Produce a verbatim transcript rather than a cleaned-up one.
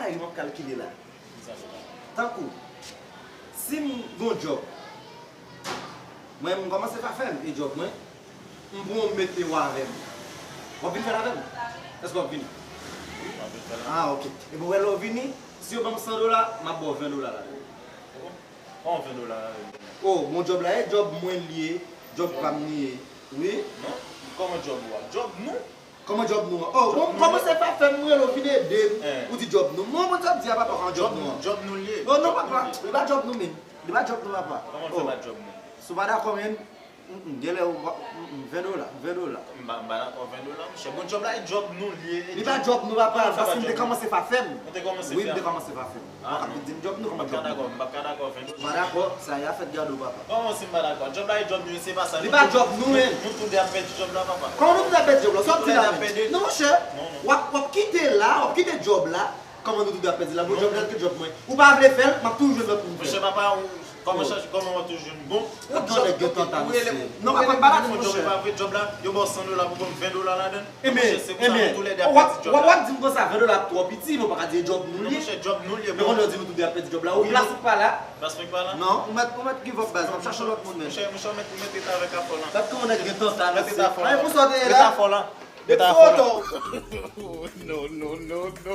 Bagay m ap kalkile la. Tankou, si m gon djòb, mwen m kòmanse pa fè m e djòb mwen, m pran w mete w avè m. W ap vin fè l avè m? Èske w ap vini? Ah, ok. Ebyen, wè lè w vini, si yo ban m san dola, m ap ba w ven dola ladan. Kòman ven dola ladan? Oh, bon, djòb la, e djòb mwen li ye, djòb pa m li ye. Wi. Non? Kòman djòb ou a? Djòb nou? Kòman djòb nou an? Oh, bon, kòman se pa fè m rele w vin ede m? Ou di djòb nou. Non, bon, sa di a papa, kòman djòb nou an? Djòb nou li ye. Oh, non, papa, li pa djòb nou menm. Li pa djòb nou, papa. Kòman l fè pa djòb nou? Si w pa dakò, menm, mm, mm, genlè ou pa, mm, mm, ven dola, ven dola. M pa, m pa dakò ven dola, monchè. Bon, djòb la, e djòb nou li ye. Li pa djòb nou, papa, paske m te kòmanse pa fè m. Ou te kòmanse fè? Wi, m te kòmanse pa fè m. Ou pa ka di m djòb nou, kòman djòb nou? M pa dakò, m pa dakò ven dola. Ou pa dakò, sa y a fèt gade w, papa. Kòman si m pa dakò? Djòb la e djòb nou, se pa sa. Li pa djòb nou, men. Nou tou de ap pèdi djòb la, papa. Kòman nou tou de ap pèdi djòb la? Sa w ap di la, men? Non, monchè. W ap, w ap kite la, w ap kite djòb la. Kòman nou tou de ap pèdi la? Bon, djòb la, ki djòb mwen? Ou pa vle fè l, m ap toujou jwenn lòt moun fè l. Monchè, papa, ou kòman chanje, kòman w ap toujou jwenn bon? Ou djòb, ou rele, non, papa, m pa dakò, monchè. Djòb pa vre, djòb la, yo ba w san dola pou ban m ven dola ladan l. Ebyen, monchè, se konsa nou tou lè de ap pèdi djòb la. W ap di m konsa, ven dola ap twò piti, men w pa ka di e djòb nou li ye. Non, monchè, djòb nou li ye. Men konnen w di nou tou de ap pèdi djòb la. Ou plas ou pa la. Plas mwen pa la? Non, ou mèt, ou mèt give up, baz. M ap chache lòt moun, men. Monchè, monchè, ou mèt, ou mèt rete avèk afò lan. Gad kòman nèg gen tan talè. Rete afò lan. Ay, pou sa w te ye la. Rete afò lan. Rete afò lan. Oh, no, no, no, no.